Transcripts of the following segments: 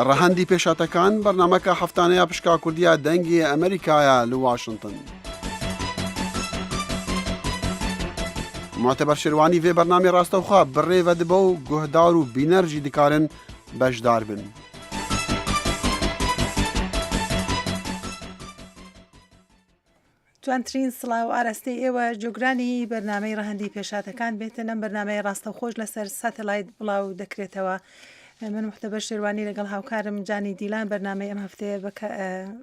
ڕەهەندی پێشهاتەکان، بەرنامەکە هەفتانەیە پشکا کوردیە دەنگی ئەمریکایە لە واشنتن. موعتەبەر شێروانی ڤێ بەرنامەی ڕاستەوخوا بڕێڤە دبە و گوهدار و بینەر ژی دکارن بەشدار بن. جوانترین سڵاو ئاراستەی ئێوە جۆگرانی بەرنامەی ڕەهەندی پێشهاتەکان بێتن ئەم بەرنامەیە ڕاستەوخۆش لەسەر ساتەلایت بڵاو دەکرێتەوە من محتەبەر شێروانی لەگەڵ هاوکارم جانی دیلان بەرنامەی ئەم هەفتەیە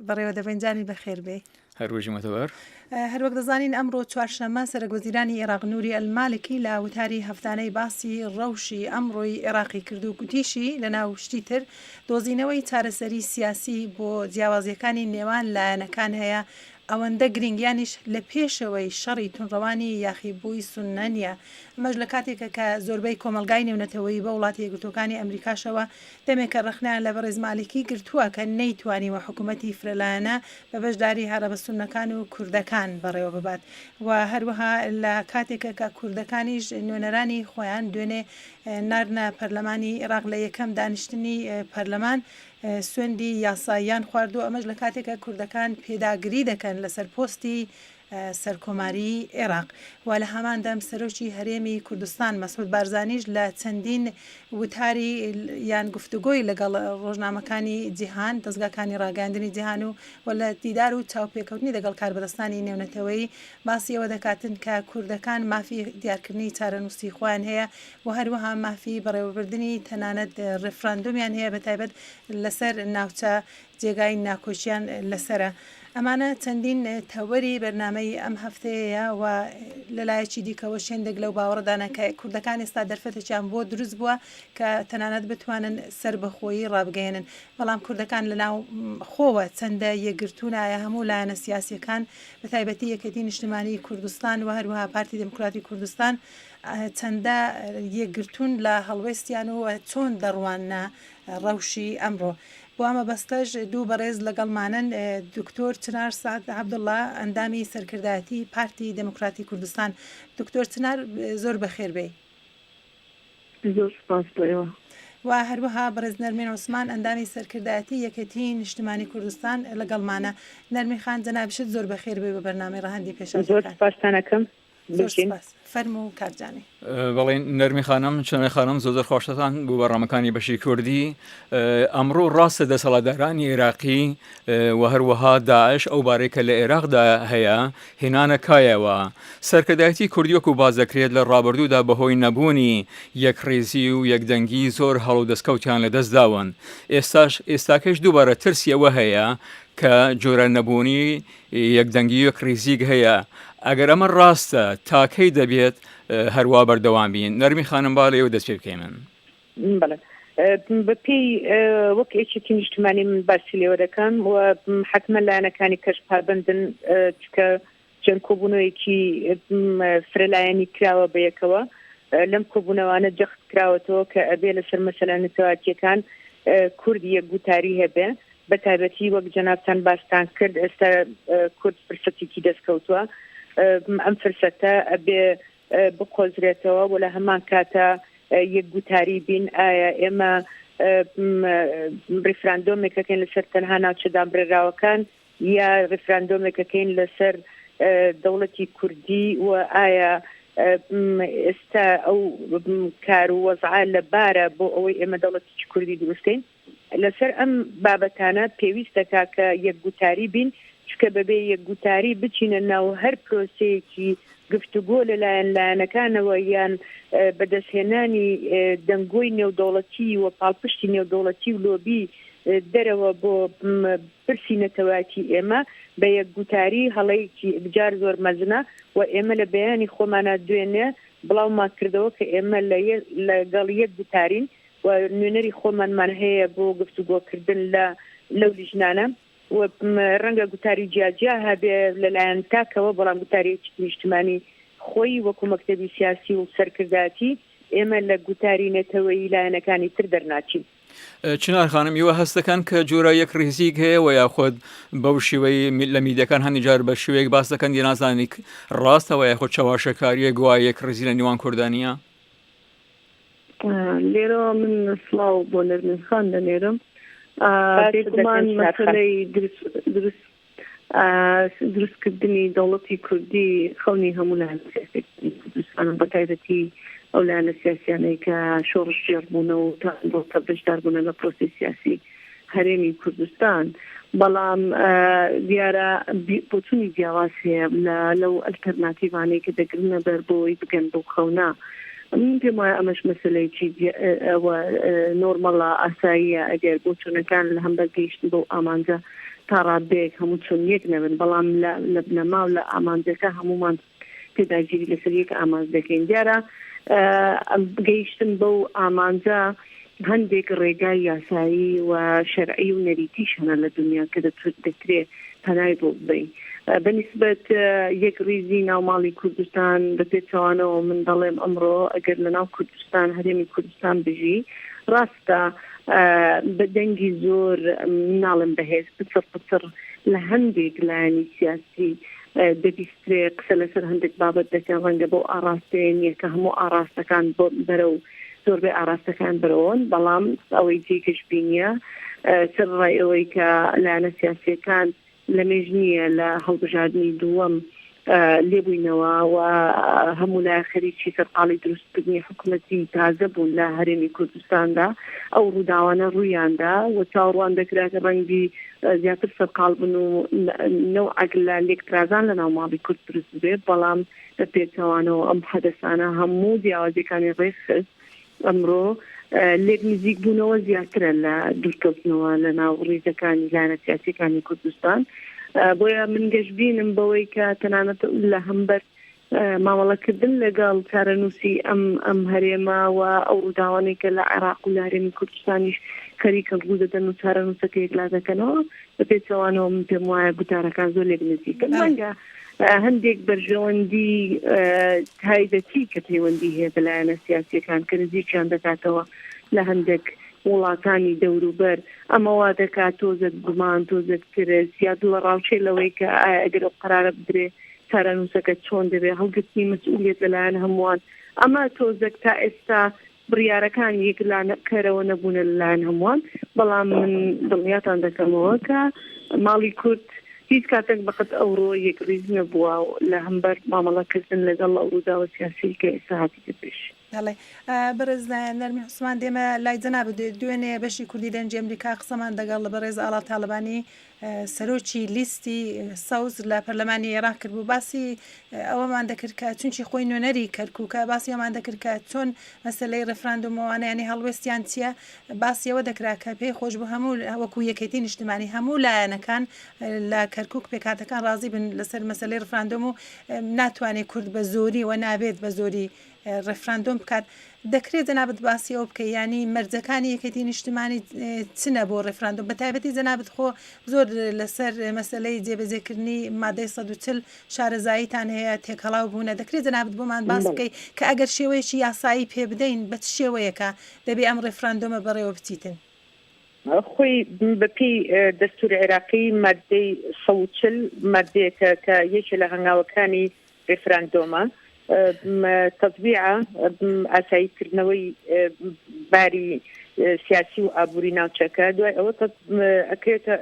بەڕێوە دەبەین جانی بەخێر بێ هەروەژی مەتەبەر هەروەک دەزانین ئەمڕۆ چوارشەممە سەرەک وەزیرانی عێراق نوری ئەلمالکی لە وتاری هەفتانەی باسی ڕەوشی ئەمڕۆی عێراقی کرد و گوتیشی لەناو شتی تر دۆزینەوەی چارەسەری سیاسی بۆ جیاوازیەکانی نێوان لایەنەکان هەیە ئەوەندە گرنگ یانیش لە پێشەوەی شەڕی توندڕەوانی یاخیبووی سوننە نییە، ئەمەش لە کاتێکە کە زۆربەی کۆمەڵگای نێونەتەوەیی بە وڵاتە یەکگرتووەکانی ئەمریکاشەوە دەمێکە ڕەخنەیان لە بەڕێز مالیکی گرتووە کە نەیتوانیوە حکوومەتی فرەلایەنە بە بەشداری عەرەبە سوننەکان و کوردەکان بەڕێوە ببات و هەروەها لە کاتێکە کە کوردەکانیش نوێنەرانی خۆیان دوێنێ ناردنە پەرلەمانی عێراق لە یەکەم دانیشتنی پەرلەمان سوێندی یاساییان خواردووە، ئەمەش لە کاتێکە کوردەکان پێداگری دەکەن لەسەر پۆستی سەرکۆماریی عێراق و لە هەمان دەم سەرۆکی هەرێمی کوردستان مەسعود بارزانیش لە چەندین وتاری یان گفتوگۆی لەگەڵ ڕۆژنامەکانی جیهان، دەزگاکانی ڕاگەیاندنی جیهان و و لە دیدار و چاوپێکەوتنی لەگەڵ کاربەدەستانی نێونەتەوەیی باسی ئەوە دەکاتن کە کوردەکان مافی دیارکردنی چارەنووسی خۆیان هەیە و هەروەها مافی بەڕێوەبردنی تەنانەت ڕێفراندۆمیان هەیە بەتایبەت لەسەر ناوچە جێگای ناکۆکیان لەسەرە. ئەمانە چەندین تەوەری بەرنامەی ئەم هەفتەیەیە و لەلایەکی دیکەوەش هێندێک لەو باوەڕەدانە کە کوردەکان ئێستا دەرفەتێکیان بۆ دروست بووە کە تەنانەت بتوانن سەربەخۆیی ڕابگەیەنن بەڵام کوردەکان لەناو خۆوە چەندە یەکگرتوون ئایا هەموو لایەنە سیاسیەکان بەتایبەتی یەکێتی نیشتمانی کوردستان و هەروەها پارتی دێموکراتی کوردستان چەندە یەکگرتوون لە هەڵوێستیان و چۆن دەڕواننە ڕەوشی ئەمڕۆ. بۆ ئەم مەبەستەش دوو بەڕێز لەگەڵمانن، دکتۆر چنار سەعد عەبدوڵڵا، ئەندامی سەرکردایەتی پارتی دێموکراتی کوردستان. دکتۆر چنار زۆر بەخێر بێی. زۆر سوپاس بۆ ئێوە. و هەروەها بەڕێز نەرمین عوسمان، ئەندامی سەرکردایەتی یەکێتیی نیشتمانی کوردستان لەگەڵمانە. نەرمین خان جەنابیشت زۆر بەخێر بێی بۆ بەرنامەی ڕەهەندی زۆر پێشهاتەکان. سوپاستان ئەکەم. زۆر سپاس فەرموو کاک جانی. بەڵێ نەرمی خانم چنار خانم زۆر زۆر خۆشتان بۆ بەڕامەکانی بەشی کوردی ئەمڕۆ ڕاستە دەسەڵاتدارانی عێراقی و هەروەها داعش ئەو بارەی کە لە عێراقدا هەیە هێنانە کایەوە سەرکردایەتی کوردی وەکو باز دەکرێت لە ڕابردوودا بەهۆی نەبوونی یەکڕیزی و یەکدەنگی زۆر هەڵ و دەستکەوتیان لەدەست داون ئێستاش ئێستاکەش دووبارە ترسی ئەوە هەیە کە جۆرە نەبوونی یەکدەنگی و یەکڕیزیک هەیە، ئەگەر ئەمە ڕاستە تا کەی دەبێت هەروا بەردەوام بین؟ نەرمی خانم با لێوە دەست پێ بکەیمن. بەڵێ بە پێی وەک یەکێتی نیشتمانی من باسی لێوە دەکەم و حەتمەن لایەنەکانی کەش پابەندن چکە چەند کۆبوونەوەیەکی فرەلایەنی کراوە بەیەکەوە لەم کۆبوونەوانە جەخت کراوەتەوە کە ئەبێ لەسەر مەسەلە نەتەواتیەکان کورد یەک گوتاری هەبێ بە تایبەتی وەک جەنابتان باستان کرد ئێستا کورد فرسەتێکی دەست کەوتووە ئەم فرسەتە ئەبێ بقۆزرێتەوە و لە هەمان کاتە یەک گوتاری بین ئایا ئێمە ڕیفراندۆمێکەکەین لەسەر تەنها ناوچە دابرێراوەکان یا ڕیفراندۆمێکەکەین لەسەر دەوڵەتی کوردی و ئایا ئێستا ئەو کار و وەزعە لەبارە بۆ ئەوەی ئێمە دەوڵەتێکی کوردی دروستکەین لەسەر ئەم بابەتانە پێویست دەکا کە یەکگوتاری بین، چونکە بەبێ یەکگوتاری بچینە ناو هەر پرۆسەیەکی گفتوگۆ لەلایەن لایەنەکانەوە یان بەدەستهێنانی دەنگۆی نێودەوڵەتی و پاڵپشتی نێودەوڵەتی و لۆبی دەرەوە بۆ پرسی نەتەوایەتی ئێمە بە یەکگوتاری هەڵەیەکی ئیکجار زۆر مەزنە و ئێمە لە بەیانی خۆمانا دوێنێ بڵاومان کردەوە کە ئێمە لەگەڵ یەک گوتارین و نوێنەری خۆمانمان هەیە بۆ گفتوگۆکردن لە لەو لیژنانە و ڕەنگە گوتاری جیاجیا هەبێ لەلایەن تاکەوە بەڵام گوتاری یەکێتی نیشتمانی خۆی وەکو مەکتەبی سیاسی و سەرکردایەتی ئێمە لە گوتاری نەتەوەیی لایەنەکانی تر دەرناچین. چنار خانم ئیوە هەست دەکەن کە جۆرە یەک ڕیزیک هەیە و یاخود بەو شێوەی لە میدیەکان هەندی جار بە شێوەیەک باس دەکەن دی نازانیک ڕاستە و یاخود چەواشەکاریە گوایە یەک ڕیزی لە نێوان کورددا نییە؟ لێرەوە من سڵاو بۆ نەرمین خان دەنێرم. بێگومان مەسەلەی دروست دروستکردنی دەوڵەتی کوردی خەونی هەموو لایەنە سیاسیەکانی کوردستانە بە تایبەتی ئەو لایەنە سیاسیانەی کە شۆڕشگێڕ بوونە و تا ئەمڕۆکە بەشدار بوونە لە پرۆسەی سیاسی هەرێمی کوردستان بەڵام دیارە بۆچوونی جیاواز هەیە لە لەو ئەلتەرناتیڤانەی کە دەگرنە بەر بۆی بگەن بەو خەونە. من پێم وایە ئەمەش مەسەلەیەکی نۆرمەڵە ئاساییە ئەگەر بۆچوونەکان لە هەمبەر گەیشتن بەو ئامانجە تا ڕاددەیەک هەموو چۆن یەک نەبن بەڵام لە بنەما و لە ئامانجەکە هەموومان پێداگیری لەسەر یەک ئامانج دەکەین دیارە گەیشتن بەو ئامانجە هەندێک ڕێگای یاسایی و شەرعی و نەریتیش هەنە لە دنیا کە دەکرێت پەنای بۆ ببەین بە نیسبەت یەک ڕیزی ناو ماڵی کوردستان بە پێچەوانەوە من دەڵێم ئەمڕۆ ئەگەر لە ناو کوردستان هەرێمی کوردستان بژی ڕاستە بە دەنگی زۆر ناڵێم بەهێز پچڕ پچڕ لە هەندێک لایەنی سیاسی دەبیسترێ قسە لەسەر هەندێک بابەت دەکەن ڕەنگە بەو ئاڕاستەیە نییە کە هەموو ئاڕاستەکان بەرەو زۆربەی ئاراستەکان بەرەوەن، بەڵام ئەوەی جێی گەشبینییە سەرەڕای ئەوەی کە لایەنە سیاسییەکان لەمێژ نییە لە هەڵبژاردنی دووەم لێبووینەوە و هەموو لایە خەریکی سەرقاڵی دروستکردنی حکومەتی تازە بوون لە هەرێمی کوردستاندا ئەو ڕووداوانە ڕوویاندا و چاوەڕوان دەکرا کە ڕەنگی زیاتر سەرقاڵ بن و نەوعەک لە لێکترازان لە ناو ماڵی کورد دروست ببێت بەڵام بە پێچەوانەوە ئەم حەدەسانە هەموو جیاوازیەکانی ڕێکخست، ئەمڕۆ لێک نزیک بوونەوە زیاترە لە دوورکەوتنەوە لە ناو ڕیزەکانی لایەنە سیاسیەکانی کوردستان، بۆیە من گەشبینم بەوەی کە تەنانەت لە هەمبەر مامەڵەکردن لەگەڵ چارەنووسی ئەم ئەم هەرێمە و ئەو ڕووداوانەی کە لە عێراق و لە هەرێمی کوردستانیش خەریکن ڕوودەدەن و چارەنووسەکە یەکلا دەکەنەوە، بە پێچەوانەوە من پێم وایە گوتارەکان زۆر لێک نزیکن. ڕەنگە هەندێک بەرژەوەندی تایبەتی کە پەیوەندی هەیە بە لایەنە سیاسیەکان کە نزیکیان دەکاتەوە لە هەندێک وڵاتانی دەوروبەر ئەمە وا دەکات تۆزێک گومان تۆزێک ترس یا دڵەڕاوکێ لەوەی کە ئایا ئەگەر ئەو قەرارە بدرێ چارەنووسەکە چۆن دەبێ هەڵگرتنی مەسئولیەت لەلایەن هەمووان ئەمە تۆزێک تا ئێستا بڕیارەکان یەکلاکەرەوە نەبوونە لەلایەن هەمووان، بەڵام من دڵنیاتان دەکەمەوە کە ماڵی کورد هیچ کاتێک بەقەد ئەوڕۆ یەکڕیز نەبووە لە هەمبەر مامەڵەکردن لەگەڵ ئەو ڕووداوە سیاسیەی کە ئێستا هاتیتە پێش. بەڵێ بەڕێز نەرمین عوسمان دێمە لای جەنابت دوێنێ بەشی کوردی دەنگی ئەمریکا قسەمان دەگەڵ بەڕێز ئاڵا تاڵەبانی سەرۆکی لیستی سەوز لە پەرلەمانی عێراق کردبوو باسی ئەوەمان دەکرد کە چونکی خۆی نوێنەری کەرکووکە باسی ئەومان دەکرد کە چۆن مەسەلەی ڕێفراندۆمەوانە ینی هەڵوێستیان چییە باسی ئەوە دەکرا کە پێی خۆش بوو هەموو وەکو یەکێتی نیشتمانی هەموو لایەنەکان لە کەرکووک پێکهاتەکان ڕازی بن لەسەر مەسەلەی ڕفراندۆم و ناتوانێت کورد بە زۆری و نابێت بە زۆری ڕێفراندۆم بکات، دەکرێت جەنابت باسی ئەوە بکەی یانی مەرجەکانی یەکێتی نیشتمانی چنە بۆ ڕێفراندۆم بە تایبەتی جەنابت خۆ زۆر لەسەر مەسەلەی جێبەجێکردنی مادەی 140 شارەزاییتان هەیە تێکەڵاو بوونە دەکرێت جەنابت بۆمان باس بکەی کە ئەگەر شێوەیەکی یاسایی پێ بدەین بە چ شێوەیەکە دەبێ ئەم ڕێفراندۆمە بەڕێوە بچیتن؟ خۆی بە پێی دەستوری عێراقی ماددەی 140 ماددەیەکە کە یەکێ لە هەنگاوەکانی ڕیفراندۆمە تەتبیعە ئاسایی کردنەوەی باری سیاسی و ئابووری ناوچەکە دوای ئەوە ئەکرێتە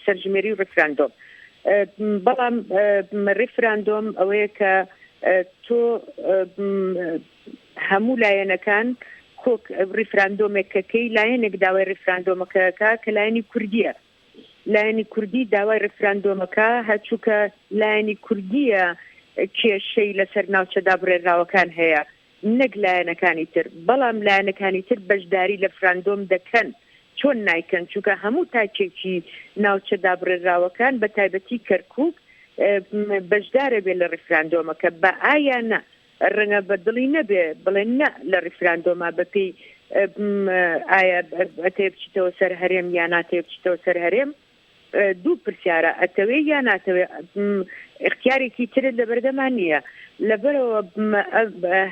سەرژمێری و ڕیفراندۆم بەڵام ڕیفراندۆم ئەوەیە کە تۆ هەموو لایەنەکان کۆک ڕیفراندۆمێک کەکەی لایەنێک داوای ڕیفراندۆمەکەکە کە لایەنی کوردیە لایەنی کوردی داوای ڕیفراندۆمەکە هەچووکە لایەنی کوردیە کێشەی لەسەر ناوچە دابڕێنراوەکان هەیە نەک لایەنەکانی تر بەڵام لایەنەکانی تر بەشداری لە فراندۆم دەکەن چۆن نایکەن چونکە هەموو تاکێکی ناوچە دابڕێنراوەکان بە تایبەتی کەرکک بەشدارە بێ لە ڕیفراندۆمەکە بە ئایا نە ڕەنگە بە دڵی نەبێ بڵێ نە لە ڕیفراندۆما بە پێی ئایا ئەتەوێ بچیتەوە سەر هەرێم یا ناتەوێ بچیتەوە سەر هەرێم دوو پرسیارە ئەتەوێ یا ناتەوێ اختیارێکی ترت لە بەردەما نییە لەبەرەوە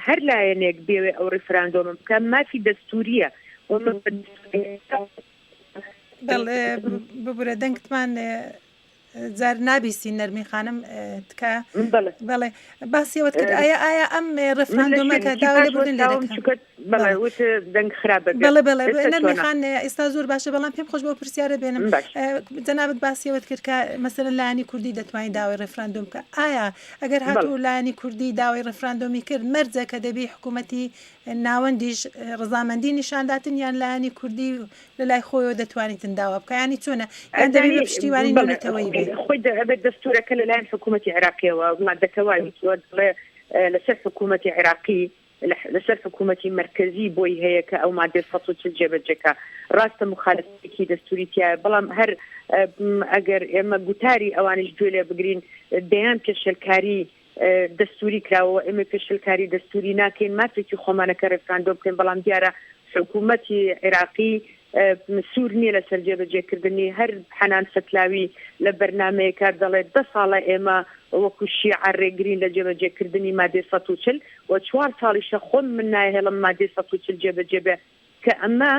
هەر لایەنێک بێوێ ئەو ڕیفراندۆمە بکە مافی دەستوریە بەڵێ ببورە دەنگتمان. جار نابیستین نەرمین خانم تکایە. بەڵێ. بەڵێ باسی ئەوەت کرد ئایا ئایا ئەم ڕێفراندۆمە کە داوای لێبوردن لێ دەکەم. بەڵێ وت دەنگ خراپ بەبێ. بەڵێ بەڵێ نەرمین خان ئێستا زۆر باشە بەڵام پێم خۆش بەو پرسیارە بێنم جەنابت باسی ئەوەت کرد کە مەسەلەن لایەنی کوردی دەتوانین داوای ڕێفراندۆم بکە ئایا ئەگەر هاتوو لایەنی کوردی داوای ڕێفراندۆمی کرد مەرجە کە دەبی حکوومەتی ناوەندیش ڕەزامەندی نیشانداتن یان لایەنی کوردی لە لای خۆیەوە دەتوانیتن داوا بکا یانی چۆنە یان دەبێ بە پشتیوانی نێونەتەوەیی بێ؟ خۆی ئەبێت دەستوورەکە لە لایەن حکوومەتی عێراقیەوە مادەکە وای وتووە دەڵێ لەسەر حکوومەتی عێراقی لەسەر حکوومەتی مەرکەزی بۆی هەیە کە ئەو مادەی 140 جێبەجێ کا. ڕاستە موخالەفەیەکی دەستووری تیایە بەڵام هەر ئەگەر ئێمە گوتاری ئەوانیش گوێ لێ بگرین دەیان پێشێلکاری دەستوری کراوە و ئێمە پێشلکاری دەستوری ناکەین، مافێکی خۆمانە کە ڕێفراندۆم بکەین، بەڵام دیارە حکوومەتی عێراقی سوور نییە لەسەر جێبەجێکردنی. هەر حەنان فەتلاوی لە بەرنامەیەکا دەڵێت دە ساڵە ئێمە وەکو شیعە رێگرین لە جێبەجێکردنی مادەی 140 و چوار ساڵیشە خۆم من نایهێڵم مادەی 140 جێبەجێ بێ کە ئەمە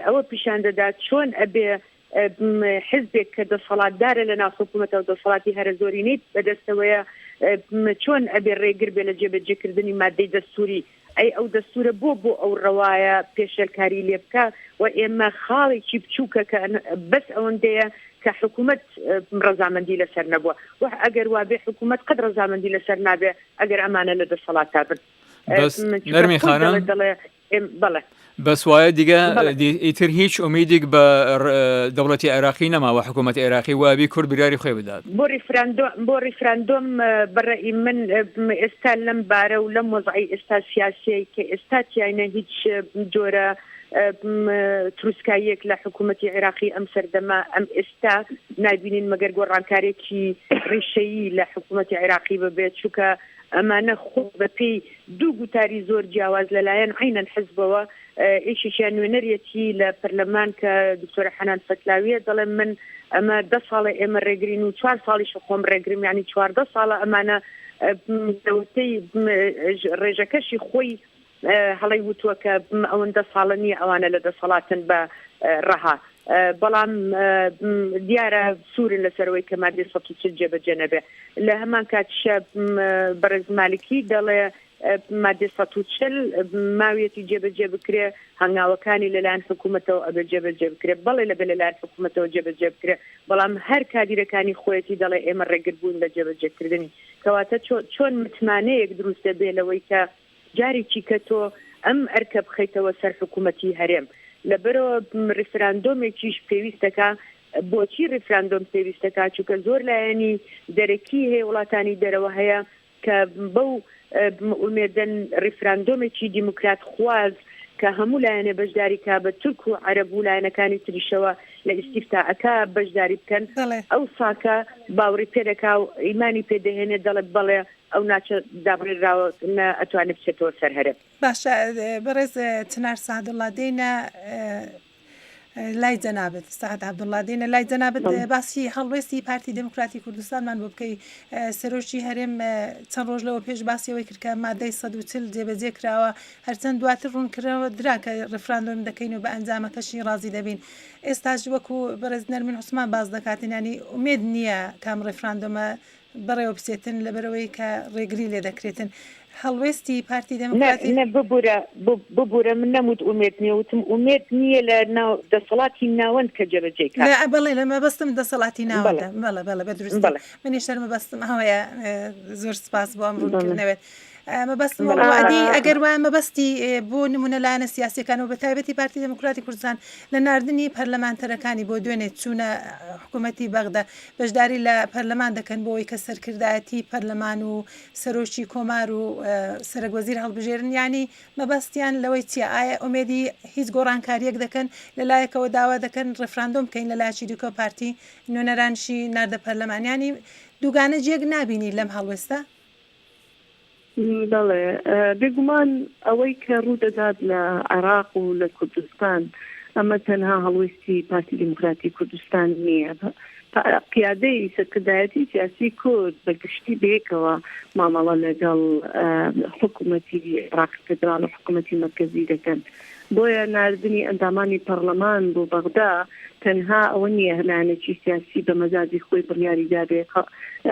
ئەوە پیشان دەدات چۆن ئەبێ حزبێک کە دەسەڵاتدارە لە ناو حکوومەتە و دەسەڵاتی هەرە زۆرینەی بەدەستەوەیە چۆن ئەبێ ڕێگر بێ لە جێبەجێکردنی مادەی دەستووری ئەی ئەو دەستوورە بۆ بۆ ئەو ڕەوایە پێشێلکاری لێ بکا و ئێمە خاڵێکی بچووکە کە بەس ئەوەندەیە کە حکوومەت ڕەزامەندی لەسەر نەبووە و ئەگەر وابێ حکوومەت قەت ڕەزامەندی لەسەر نابێ ئەگەر ئەمانە لە دەسەڵاتا بن. بەس نەرمی خانم دەڵێ بەڵێ. بەس وایە دیگە ئیتر هیچ ئومیدێک بە دەوڵەتی عێراقی نەماوە حکوومەت عێراقی وابی کورد بریاری خۆی بدات. بۆ ریفراندۆم بۆ ریفراندۆم بە رەئی من ئێستا لەم بارە و لەم وەزعەی ئێستا سیاسیەی کە ئێستا تیاینە هیچ جۆرە تروسکاییەک لە حکوومەتی عێراقی ئەم سەردەمە ئەم ئێستا نابینین مەگەر گۆڕانکارێکی ڕیشەیی لە حکوومەتی عێراقی ببێت چونکە ئەمانە خۆ بە پێی دوو گوتاری زۆر جیاواز لە لایەن عەینەن حزبەوە یەکێکیان نوێنەرێتی لە پەرلەمان کە دکتۆرە حەنان فەتلاویە دەڵێ من ئەمە دە ساڵە ئێمە ڕێگرین و چوار ساڵیشە خۆم ڕێگرم یانی 14 ساڵە ئەمانە لەوەتەی ڕێژەکەشی خۆی هەڵەی وتووە کە ئەوەندە ساڵە نییە ئەوانە لە دەسەڵاتن بە ڕەها بەڵام دیارە سوورن لەسەرەوەی کە مادەی 140 جێبەجێ نەبێ لە هەمان کاتیشە بەڕێز مالکی دەڵێ مادەی 140 ماویەتی جێبەجێ بکرێ هەنگاوەکانی لەلایەن حکوومەتەوە ئەبێ جێبەجێ بکرێ بەڵێ لەبێ لەلایەن حکوومەتەوە جێبەجێ بکرێ بەڵام هەر کادیرەکانی خۆیەتی دەڵێ ئێمە ڕێگر بووین لە جێبەجێکردنی کەواتە چۆن متمانەیەک دروست دەبێ لەوەی کە جارێکی کە تۆ ئەم ئەرکە بخەیتەوە سەر حکوومەتی هەرێم. لەبەرئەوە ڕیفراندۆمێکیش پێویست دەکا. بۆچی ڕیفراندۆم پێویست دەکا؟ چونکە زۆر لایەنی دەرەکی هەیە، وڵاتانی دەرەوە هەیە کە بەو ئومێدەن ڕیفراندۆمێکی دیموکرات خواز کە هەموو لایەنێ بەشداری کا بە تورک و عەرەب و لایەنەکانی تریشەوە لە ئیستیفتائەکە بەشداری بکەن، ئەوساکە باوڕی پێ دەکا و ئیمانی پێ دەهێنێ دەڵێ بەڵێ ئەو ناچە دابڕێنراوە نە ئەتوانێ بچێتەوە سەر هەرێم. باشە بەڕێز چنار سەعدوڵا دێینە لای جەنابت سەعد عەبدوڵا دێینە لای جەنابت باسی هەڵوێستی پارتی دێموکراتی کوردستانمان بۆ بکەی سەرۆکی هەرێم چەند ڕۆژ لەوە پێش باسی ئەوەی کرد کە مادەی 140 جێبەجێ کراوە هەرچەند دواتر ڕوونکردنەوە درا کە ڕیفراندۆم دەکەین و بە ئەنجامەکەشی ڕازی دەبین ئێستاش وەکو بەڕێز نەرمین عوسمان باس دەکاتن ینی ئومێد نییە کام ڕیفراندۆمە بەڕێوە بچێتن لەبەرئەوەی کە ڕێگری لێ دەکرێتن هەڵوێستی پارتی نە دێموکراتی. نە ببورە ببورە من نەموت ئومێد نیە وتم ئومێد نیە لە ناو دەسەڵاتی ناوەند کە جێبەجێی کا. لە بەڵێ لە مەبەستم دەسەڵاتی بەڵێ ناوەندە بەڵێ بەڵێ بە دروستی بەڵێ منیش هەر مەبەستم ئەوەیە زۆر سپاس بۆ ئەم بەڵێ ڕوونکردنەوەت. مەبەستم بەڵێ ئەوە ئەدی ئەگەر وایە مەبەستی بۆ نموونە لایەنە سیاسیەکان و بە تایبەتی پارتی دێموکراتی کوردستان لە ناردنی پەرلەمانتەرەکانی بۆ دوێنێ چوونە حکوومەتی بەغدا بەشداری لە پەرلەمان دەکەن بۆ ئەوەی کە سەرکردایەتی پەرلەمان و سەرۆکی کۆمار و سەرەک وەزیر هەڵبژێرن یانی مەبەستیان لەوەی چیە ئایا ئومێدی هیچ گۆڕانکاریەک دەکەن لە لایەکەوە داوا دەکەن ڕێفراندۆم بکەین لە لایەکی دیکەوە پارتی نوێنەرانیشی ناردە پەرلەمان یانی دووگانە جێک نابینی لەم هەڵوێستە؟ بەڵێ، بێگومان ئەوەی کە ڕوودەدات لە عێراق و لە کوردستان، ئەمە تەنها هەڵوێستی پارتی دیموکراتی کوردستان نییە. قیادەی سەرکردایەتی سیاسی کورد بە گشتی بەیەکەوە مامەڵە لەگەڵ حکوومەتی عێراقی فیدراڵ و حکوومەتی مەرکەزی دەکەن. بۆیە ناردنی ئەندامانی پەڕلەمان بۆ بەغدا تەنها ئەوە نییە لایەنێکی سیاسی بە مەزاجی خۆی بڕیاری دابێ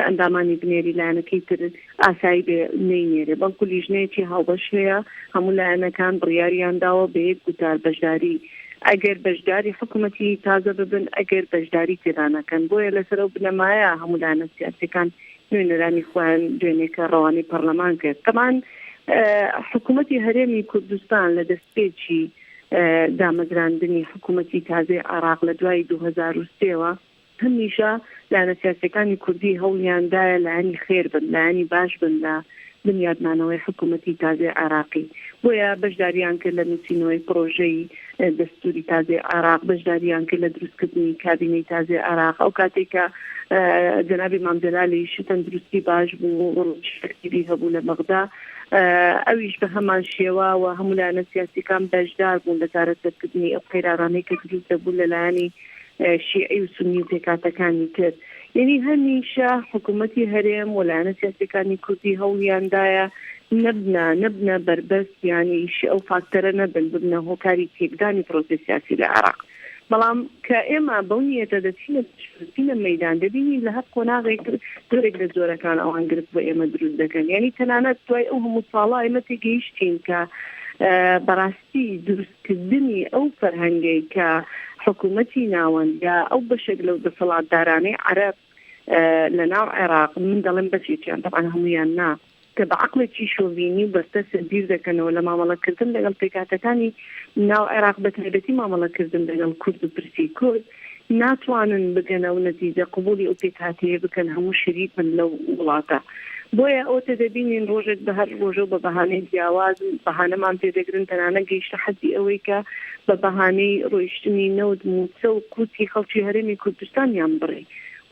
ئەندامانی بنێری لایەنەکەی تر ئاسایی بێ نەینێرێ بەڵکو لیژنەیەکی هاوبەش هەیە هەموو لایەنەکان بڕیاریان داوە بە یەک گوتار بەشداری ئەگەر بەشداری حکوومەتی تازە ببن ئەگەر بەشداری تێدا نەکەن بۆیە لەسەر ئەو بنەمایە هەموو لایەنە سیاسیەکان نوێنەرانی خۆیان دوێنێکە ڕەوانەی پەڕلەمان کرد. تەبعەن حکوومەتی هەرێمی کوردستان لە دەستپێکی دامەزراندنی حکوومەتی تازەی عێراق لە دوای 2003 وە هەمیشە لایەنە سیاسیەکانی کوردی هەوڵیان دایە لایەنی خێر بن، لایەنی باش بن لە بنیادنانەوەی حکوومەتی تازەی عێراقی. بۆیە بەشداریان کرد لە نووسینەوەی پڕۆژەی دەستوری تازەی عێراق، بەشداریان کرد لە دروستکردنی کابینەی تازەی عێراق، ئەو کاتەی کە جەنابی مام جەلالیش تەندروستی باش بوو و ڕۆڵی ئەکتیڤی هەبوو لە بەغدا، ئەویش بە هەمان شێوە و هەموو لایەنە سیاسیەکان بەشدار بوون لە چارەسەرکردنی ئەو قەیرانانەی کە دروست دەبوو لە لایەنی شیعی و سوننی و پێکهاتەکانی تر. یەنی هەمیشە حکوومەتی هەرێم و لایەنە سیاسیەکانی کوردی هەوڵیان دایە نەبنە نەبنە بەربەست یانیش ئەو فاکتەرە نەبن ببنە هۆکاری تێکدانی پرۆسەی سیاسی لە عێراق. بەڵام کە ئێمە بەو نیەتە دەچینە دەچینە مەیدان دەبینین لە هەر قۆناغێک جۆرێک لە جۆرەکان ئەوان گرفت بۆ ئێمە دروست دەکەن. یانی تەنانەت دوای ئەو هەموو ساڵە ئێمە تێگەیشتین کە بەڕاستی دروست کردنی ئەو فەرهەنگەی کە حکوومەتی ناوەند یا ئەو بەشێک لەو دەسەڵاتدارانەی عەرەب لە ناو عێراق، من دەڵێم بەشێکیان تەبعەن هەموویان نا، کە بە عەقڵێکی شۆڤینی و بەرتەسک بیر دەکەنەوە لە مامەڵەکردن لەگەڵ پێکهاتەکانی ناو عێراق بە تایبەتی مامەڵەکردن لەگەڵ کورد و پرسی کورد ناتوانن بگەنە ئەو نەتیجە قبوڵی ئەو پێکهاتەیە بکەن هەموو شەریک بن لەو وڵاتە بۆیە ئەوەتە دەبینین ڕۆژێک بە هەر ڕۆژە و بە بەهانەی جیاواز بەهانەمان پێدەگرن تەنانەت گەیشتە حەدی ئەوەی کە بە بەهانەی ڕۆیشتنی نەوت مووچە و قوتی خەڵکی هەرێمی کوردستانیان بڕی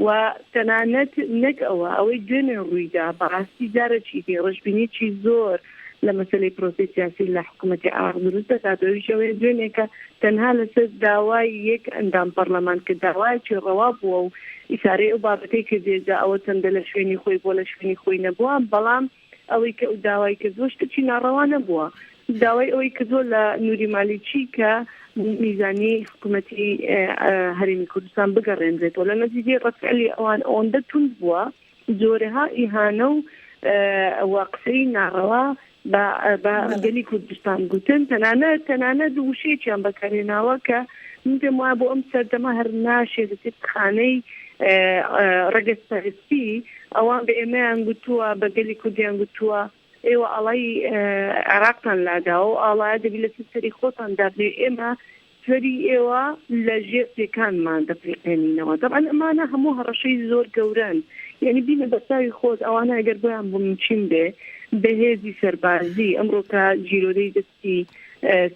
و تەنانەت نەک ئەوە ئەوەی دوێنێ ڕوویدا بەڕاستی جارێکی دی ڕەشبینیی زۆر لە مەسەلەی پرۆسەی سیاسی لە حکوومەتی عێراق دروست دەکات و ئەویش ئەوەیە دوێنێ کە تەنها لەسەر داوای یەک ئەندام پەڕلەمان کە داوایەکی ڕەوا بووە و ئیشارەی ئەو بابەتەی کردیە جا ئەوە چەندە لە شوێنی خۆی بووە لە شوێنی خۆی نەبووە بەڵام ئەوەی کە ئەو داوای کردووە شتێکی ناڕەوا نەبووە داوای ئەوەی کردووە لە نوری مالیکی کە میزانیەی حکوومەتی هەرێمی کوردستان بگەڕێنرێتەوە لە نەتیجەی ڕەدفعلی ئەوان ئەوەندە توند بووە جۆرەها ئیهانە و و قسەی ناڕەوا بە بە گەلی کوردستان گوتن تەنانەت تەنانەت وشەیەکیان بەکارهێناوە کە من پێم وایە بۆ ئەم سەردەمە هەر ناشێ دەچێت خانەی ڕەگەزپەرستی ئەوان بە ئێمەیان گوتووە بە گەلی کوردیان گوتووە ئێوە ئاڵای عێراقتان لاداوە و ئاڵایە دەبی لەسەر سەری خۆتان دابنێ ئێمە سەری ئێوە لە ژێر پێکانمان دەپریقێنینەوە تەبعەن ئەمانە هەموو هەڕەشەی زۆر گەورەن یعنی بینە بەرچاوی خۆت ئەوانە ئەگەر بۆیان بمچین بێ بەهێزی سەربازی ئەمڕۆ کە گیرۆدەی دەستی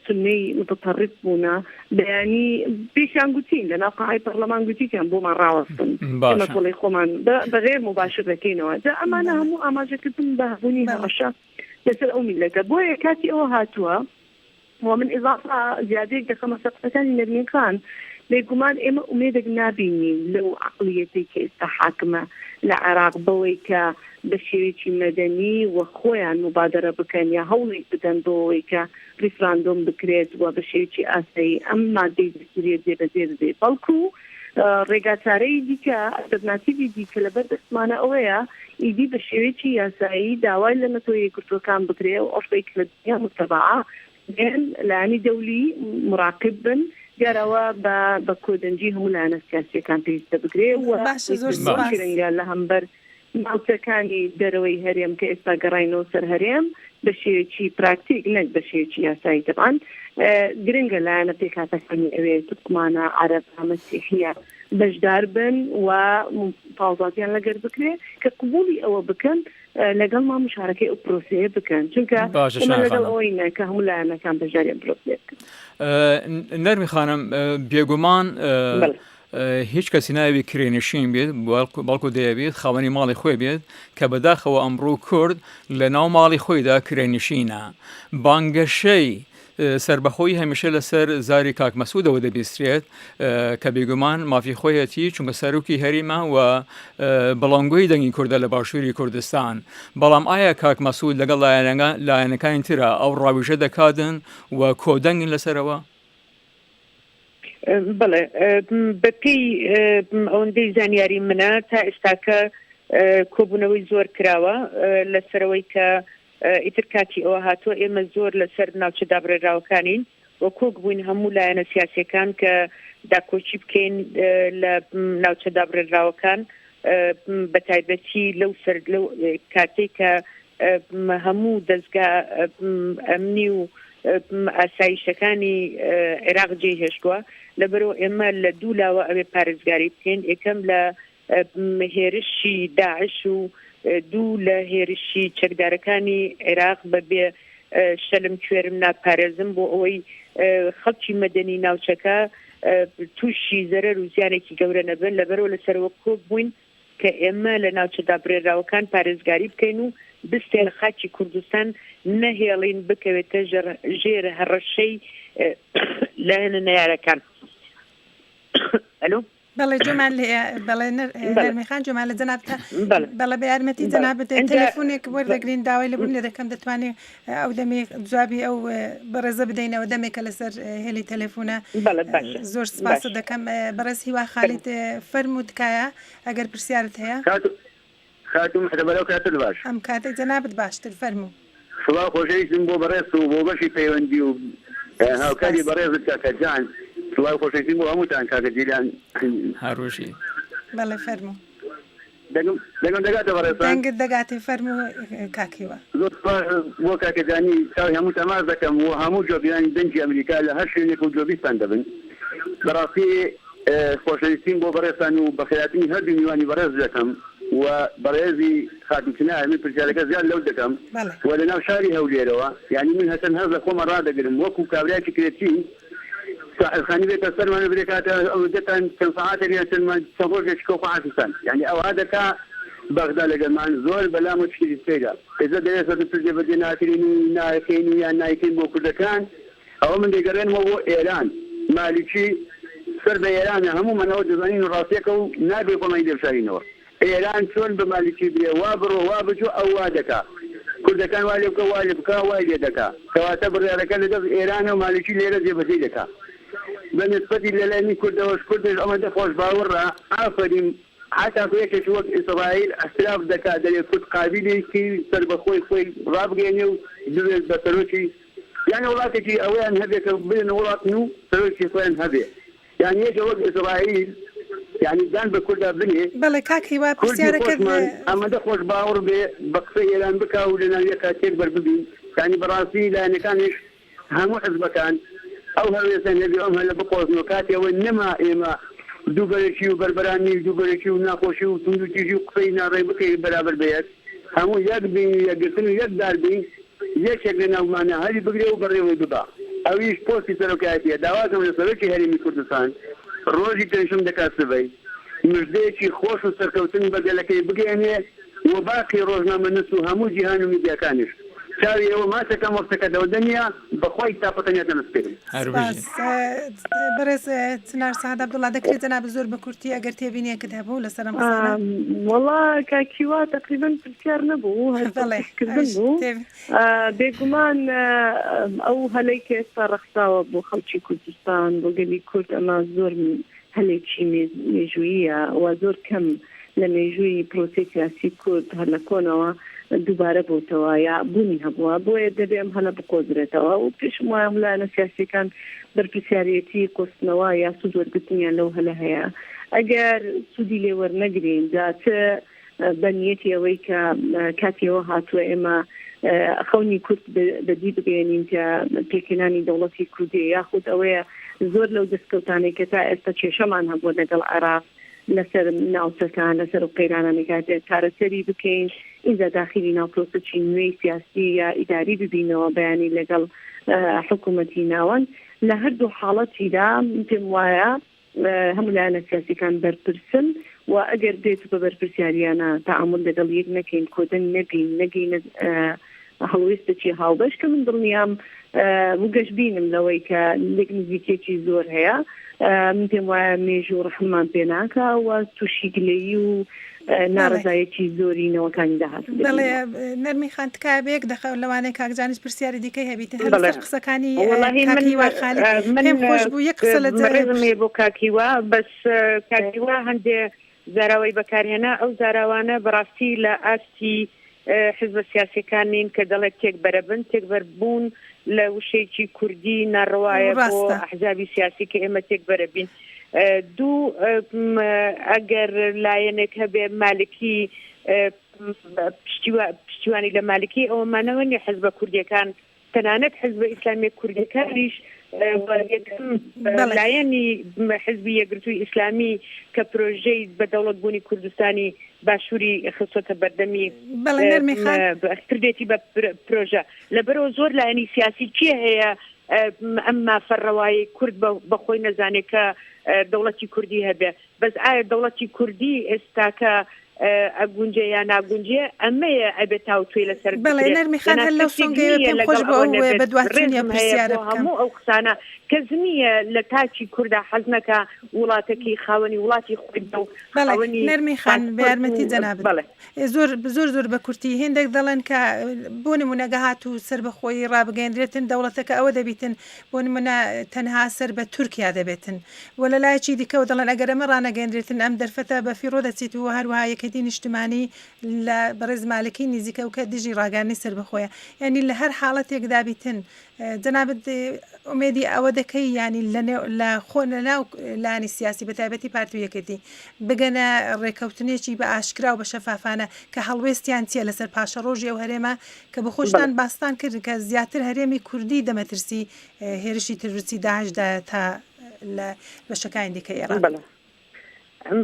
سنەی متطرف بوونە بەیانی پێشیان گوتین لە ناو قاعەی پەرلەمان گوتیان بۆمان ڕاوەستن ئێمە تۆڵەی خۆمان بە غێر مباشر دەکەینەوە جا ئەمانە هەموو ئاماژەکردن بە هەبوونی هەڕەشە لەسەر ئەو میللەتە بۆیە کاتی ئەوە هاتووە و من ئیزافە زیادەیەک دەخەمە سەر قسەکانی نەرمین خان، بێگومان ئێمە ئومێدێک نابینین لەو عەقڵیەتەی کە ئێستا حاکمە لە عێراق بەوەی کە بە شێوەیەکی مەدەنی و خۆیان موبادەرە بکەن یا هەوڵێک بدەن بۆ ئەوەی کە ڕیفراندۆم بکرێت و بە شێوەیەکی ئاسایی ئەم مادەی دەستوریە جێبەجێ ببێ بەڵکو ڕێگاچارەی دیکە ئەلتەرناتیڤی دیکە لەبەر دەستمانە ئەوەیە ئیدی بە شێوەیەکی یاسایی داوای لە نەتەوە یەکگرتووەکان بکرێ و عورفێک لە دنیا موتەبەعە بێن لایەنی دەولی موراقیب بن دیارە ئەوە بە بە کۆدەنگی هەموو لایەنە سیاسییەکان پێویستە بکرێ و باشە زۆر زۆر سوپاس. گرنگە لە هەمبەر ناوچەکانی دەرەوەی هەرێم کە ئێستا گەڕاینەوە سەر هەرێم بە شێوەیەکی پراکتیک نەک بە شێوەیەکی یاسایی تەبعەن گرنگە لایەنە پێکهاتەکانی ئەوێ تورکمانە، عەرەبە، مەسیحییە بەشدار بن و مفاوەزاتیان لەگەر بکرێ کە قبوڵی ئەوە بکەن لەگەڵمان مشارەکەی ئەو پرۆسەیە بکەن چونکە باشە ئێمە شایان لەگەڵ خانم. ئەوەینە کە هەموو لایەنەکان بەشداری ئەم پرۆسەیە بکەن. نەرمی خانم بێگومان بەڵێ. هیچ کەسی ناوی کرێنشین بێت بەڵکو دەیەوێت خاوەنی ماڵی خۆی بێت کە بەداخەوە ئەمڕۆ کورد لە ناو ماڵی خۆیدا کرێنشینە بانگەشەی. سەربەخۆیی هەمیشە لەسەر زاری کاک مەسعودەوە دەبیسترێت کە بێگومان مافی خۆیەتی چونکە سەرۆکی هەریمە و بڵنگۆی دەنگی کوردە لە باشووری کوردستان بەڵام ئایا کاک مەسعود لەگەڵ لایەنەکانی ترە ئەو ڕاویژە دەکاتن و کۆدەنگن لەسەرەوە؟ بەڵێ بەپێی ئەوەندەی زانیاری منە تا ئێستاکە کۆبوونەوەی زۆر کراوە لەسەرەوەی کە ئیتر کاتی ئەوە هاتووە ئێمە زۆر لەسەر ناوچە دابڕێراوەکانین و کۆک بووین هەموو لایەنە سیاسیەکان کە داکۆکی بکەین لە ناوچە دابڕێنراوەکان بە تایبەتی لەو سەر لەو کاتێک کە هەموو دەستگا ئەمنی و ئاسایشەکانی عێراق جێ هێشتووە لەبەرەوە ئێمە لە دوو لاوە ئەوێ پارێزگاری بکەین یەکەم لە هێرشی داعش و دوو لە هێرشی چەکدارەکانی عێراق بە بێ شەلم کوێرم ناپارێزم بۆ ئەوەی خەڵکی مەدەنی ناوچەکە تووشی زەرەر و زیانێکی گەورە نەبن لەبەرەوە لەسەرەوە کۆک بووین کە ئێمە لە ناوچە دابرێراوەکان پارێزگاری بکەین و بستێ لە خاکی کوردستان نەهێڵین بکەوێتە ژێر هەڕەشەی لایەنە نەیارەکان. ئەلۆ؟ بەڵێ جۆمان لێیە بەڵێ نەرمی خان جۆمان لە جەنابتە بەڵێ بە یارمەتی جەنابت تەلەفۆنێک وەردەگرین داوای لێبوردن لێ دەکەم دەتوانێ ئەو دەمێ جوابی ئەو بەڕێزە بدەینەوە دەمێکە لەسەر هێلی تەلەفۆنە زۆر سپاست دەکەم بەڕێز هیوا خالید فەرموو تکایە ئەگەر پرسیارت هەیە. خاتوو محرەبەر ئەو کاتەت باش. ئەم کاتەی جەنابت باشتر فەرموو. سڵاو خۆشەویستم بۆ بەڕێزت و بۆ بەشی پەیوەندی و هاوکاری بەڕێزت کاکە جان سڵاوی خۆشەویستیم بۆ هەمووتان کاکە جیلان. هەربژی. بەڵێ فەرموو. دەنگم دەنگم دەگاتە بەڕێزتان؟ دەنگت دەگاتێ فەرموو کاک هیوا. زۆر سوپاس بۆ کاکە جانی چاوی هەمووتان ماچ دەکەم و هەموو گوێگرانی دەنگی ئەمریکا لە هەر شوێنێک و گوێبیستان دەبن بەڕاستی خۆشەویستیم بۆ بەڕێزتان و بەخێرهاتنی هەردوو میوانی بەڕێز دەکەم و بەڕێزی خاتوو چنار من پرسیارەکە زیاد لەو دەکەم و لەناو شاری هەولێرەوە یانی من هەچەند هەست لە خۆمە ڕادەگرم وەکو کابرایەکی کرێچی ساحێب خانی بێتە سەرمان و برێکاتە ئەوەندەتان چەند سەعاتێک یان چەند مانگ چەند ڕۆژێک شکۆ خواحافیزتان یانی ئەوها دەکا بەغدا لەگەڵمان زۆر بەلام و شتێکی سەیرە ئێستا دەوێ سەد و پرس جێبەجێ ناکرین و ناکەین و یان نایکەین بۆ کوردەکان ئەوە من دەیگەڕێنمەوە بۆ ئێران، مالیکی سەر بە ئێرانە، هەموومان ئەوە دەزانین و ڕاستیەکە و نابێ خۆمانی لێ بشارینەوە. ئێران چۆن بە مالیکی برێ وا بڕۆ وا بچۆ ئەو وا دەکا. کوردەکان وا لێ بکە وا لێ بکە وای لێ دەکا. کەواتە بڕیارەکە لە دەست ئێرانە و مالیکی لێرە جێبەجێی دەکا. بە نسبەتی لە لایەنی کوردەوەش کوردش ئەوەندە خۆشباوەڕە، ئافەریم، حەتاکو یەکێکی وەک ئیسڕائیل ئیعتراف دەکا دەرێ کورد قابیلێکی سەربەخۆی خۆی ڕابگەیەنێ و ببێت بە سەرۆکی یانی وڵاتێکی ئەوەیان هەبێ کە ببن وڵاتن و سەرۆکی خۆیان هەبێ یانی یەکێ وەک ئیسڕائیل یانی دان بە کوردا بنێ بەڵێ کاک هیوا کوردی پرسیارەکەت خۆشمان ئەمەندە خۆش باوڕ بێ بە قسەی ئێران بکا و لەناو یەکا تێک بەر ببین یانی بەڕاستی لایەنەکانیش هەموو حزبەکان ئەو هەڵوێستەیان هەبێ و ئەم هەلە بقۆزنەوە کاتی ئەوە نەما ئێمە دووبەرەکی و بەربەرانی و دووبەرەکی و ناخۆشی و توندوتیژی و قسەی ناڕێک بکەین بەرابەر بە یەک هەموو یەک بین و یەکگرتن و یەک دار بین یەکێک لە ناومانە هەلی بگرێ و بەڕێوەی ببا ئەویش پۆستی سەرۆکایەتیە داواکەم لە سەرۆکی هەرێمی کوردستان ڕۆژی پێنجشەم دەکات سبەی مژدەیەکی خۆش و سەرکەوتن بە گەلەکەی بگەیەنێ و باقی ڕۆژنامەنوس و هەموو جیهان و میدیاکانیش چاوی ئێوە ماچەکەم وەختەکە دەوەندە نیە بەخوای تاپەتەنیا دەمسپێرم. هەر بژی. سپاس بەڕێز چنار سەعد عەبدوڵا دەکرێت جەنابت زۆر بە کورتی ئەگەر تێبینیەکت هەبوو لەسەر ئەم قسانە. وەڵا کاک هیوا تەقریبەن پرسیار نەبوو هەر بەڵێ تەوسیفکردن ئەویش بوو. تێبینی. بێگومان ئەو هەلەی کە ئێستا ڕەخساوە بۆ خەڵکی کوردستان بۆ گەلی کورد ئەمە زۆر هەلێکی مێژووییە و زۆر کەم لە مێژووی پرۆسەی سیاسی کورد هەر لە کۆنەوە دووبارە بۆتەوە یا بوونی هەبووە، بۆیە دەبێ ئەم هەلە بقۆزرێتەوە و پێشم وایە هەموو لایەنە سیاسییەکان بەرپرسیارێتی قۆستنەوە یا سوود وەرگرتنیان لەو هەلە هەیە. ئەگەر سوودی لێ وەرنەگرین جا چ بە نیەتی ئەوەی کە کاتی ئەوە هاتووە ئێمە خەونی کورد بەدی بگەیەنین کە پێکهێنانی دەوڵەتی کوردیە یاخود ئەوەیە زۆر لەو دەستکەوتانەی کە تا ئێستا کێشەمان هەبووە لەگەڵ عێراق لەسەر ناوچەکان لەسەر و قەیرانانی کاتێ چارەسەری بکەین ئینجا داخلی ناو پرۆسەی نوێی سیاسی یا ئیداری ببینەوە بەیانی لەگەڵ حکوومەتی ناوەند لە هەردوو حاڵەتیدا پێم وایە هەموو لایەنە سیاسیەکان بەرپرسن و ئەگەر بێت بە بەرپرسیاریانە تەعامول لەگەڵ یەک نەکەین کۆدەنگ نەبین نەگەینە. هەڵوێستێکی هاوبەش کە من دڵنیام و گەشبینم لەوەی کە لێک نزیکیەکی زۆر هەیە. من پێم وایە مێژوو ڕەحممان پێ ناکا و تووشی گلەیی و ناڕەزایەتی زۆری نەوەکانی داهاتوو بەڵێ نەرمین خان تکایە بە یەک دەقە لەوانەیە کاک جانیش پرسیاری دیکەی هەبیتن هەر لەسەر قسەکانی کاک هیوا خالید پێم خۆش بوو یەک قسە لە ڕێزم هەیە بۆ کاک هیوا بەس کاک هیوا هەندێ زاراوەی بەکارهێنا ئەو زاراوانە بەڕاستی لە ئاستی حزبە سیاسیەکان نین کە دەڵێت تێک بەرەبن تێکبەر بوون لە وشەیەکی کوردی ناڕەوایە بۆ ئەحزابی سیاسی کە ئێمە تێک بەرەبین دوو ئەگەر لایەنێک هەبێ مالکی پشتیوانی لە مالکی ئەوەمانەوە نیە حزبە کوردیەکان تەنانەت حزبە ئیسلامیە کوردیەکانیش یەکەم لایەنی حزبی یەکگرتووی ئیسلامی کە پرۆژەی بە دەوڵەت بوونی کوردستانی باشووری خستۆتە بەردەمی کردێتی بە پرۆژە لەبەرەوە زۆر لایەنی سیاسی کێ هەیە ئەم مافە ڕەوایەی کورد بەخۆی نەزانێت کە دەوڵەتی کوردی هەبێ بەس ئایا دەوڵەتی کوردی ئێستاکە ئەگونجێ یا ناگونجێ ئەمەیە ئەبێ تاوتوێ لەسەر بەڵێ نەرمی خان هەر لەو سۆنگەیەوە پێم خۆش بوو ئەو بەدواچوونی ئەو پرسیارە بکەم. هەموو ئەو قسانە کەس نییە لە تاکی کوردا حەز نەکا وڵاتەکەی خاوەنی وڵاتی خۆی بێ و بەڵێ خاوەنی نەرمی خان بە پاسپۆرت یارمەتی و جەنابت بەڵێ. زۆر زۆر زۆر بە کورتی هێندێک دەڵێن کە بۆ نموونە گە هاتوو سەربەخۆیی ڕابگەیەندرێتن دەوڵەتەکە ئەوە دەبیتن بۆ نموونە تەنها سەر بە تورکیا دەبێتن و لە لایەکی دیکەوە دەڵێن ئەگەر ئەمە ڕانەگەیەندرێتن ئەم دەرفەتە بە فیڕۆ دەچیت و هەروەها یەکێتی نیشتمانی لە بەڕێز مالکی نیزیکە و کە دژی ڕاگەیاندنی سەربەخۆیە یانی لە هەر حاڵەتێکدا بیتن جەنابت ئومێدی ئەوە دەکەی یانی لە نێو لە خۆ لە ناو لایەنی سیاسی بە تایبەتی پارتی و یەکێتی بگەنە ڕێکەوتنێکی بە ئاشکرا و بە شەفافانە کە هەڵوێستیان چییە لەسەر پاشەڕۆژی ئەو هەرێمە کە بە خۆشتان باستان کرد کە زیاتر هەرێمی کوردی دەمەترسی هێرشی تروریستی داعش دایە تا لە بەشەکانی دیکەی ئێراق. بەڵێ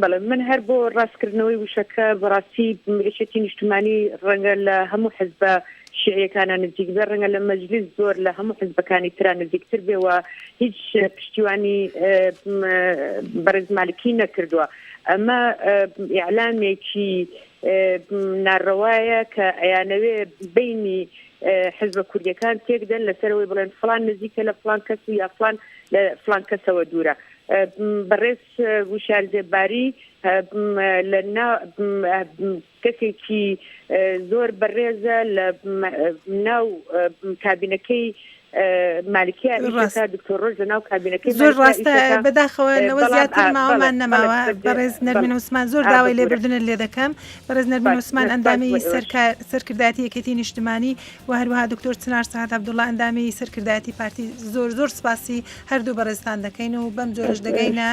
بەڵێ من هەر بۆ ڕاستکردنەوەی وشەکە بەڕاستی یەکێتی نیشتمانی ڕەنگە لە هەموو حزبە شیعیەکانە نزیک بێ ڕەنگە لە مەجلیس زۆر لە هەموو حزبەکانی ترا نزیکتر بێ و هیچ پشتیوانی بەڕێز مالکی نەکردووە ئەمە ئیعلامێکی ناڕەوایە کە ئەیانەوێ بینی حزبە کوردیەکان تێکدەن لەسەرەوەی بڵێن فلان نزیکە لە فلان کەس و یا فلان لە فلان کەسەوە دوورە بەڕێز وشار زێباری لە کەسێکی زۆر بەڕێزە لە ناو کابینەکەی مالکیە ڕاستە دکتۆر ڕۆژ لە ناو کابینەکەی زۆر ڕاستە بەداخەوە لەوە زیاتر ماوەمان نەماوە بەڕێز نەرمین عوسمان زۆر داوای لێبوردنت لێ دەکەم بەڕێز نەرمین عوسمان ئەندامی سەرکردایەتی یەکێتی نیشتمانی و هەروەها دکتۆر چنار سەعد عەبدوڵا ئەندامی سەرکردایەتی پارتی زۆر زۆر سپاسی هەردوو بەڕێزتان دەکەین و بەم جۆرەش دەگەینە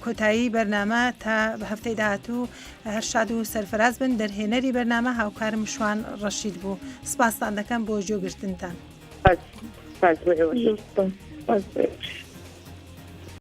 کۆتایی بەرنامە تا هەفتەی داهاتوو هەر شاد و سەرفراز بن دەرهێنەری بەرنامە هاوکارم شوان ڕەشید بوو سپاستان دەکەم بۆ گوێگرتنتان. سپاس بۆ ئێوەش. زۆر سپاس. سپاس بۆ ئێوەش.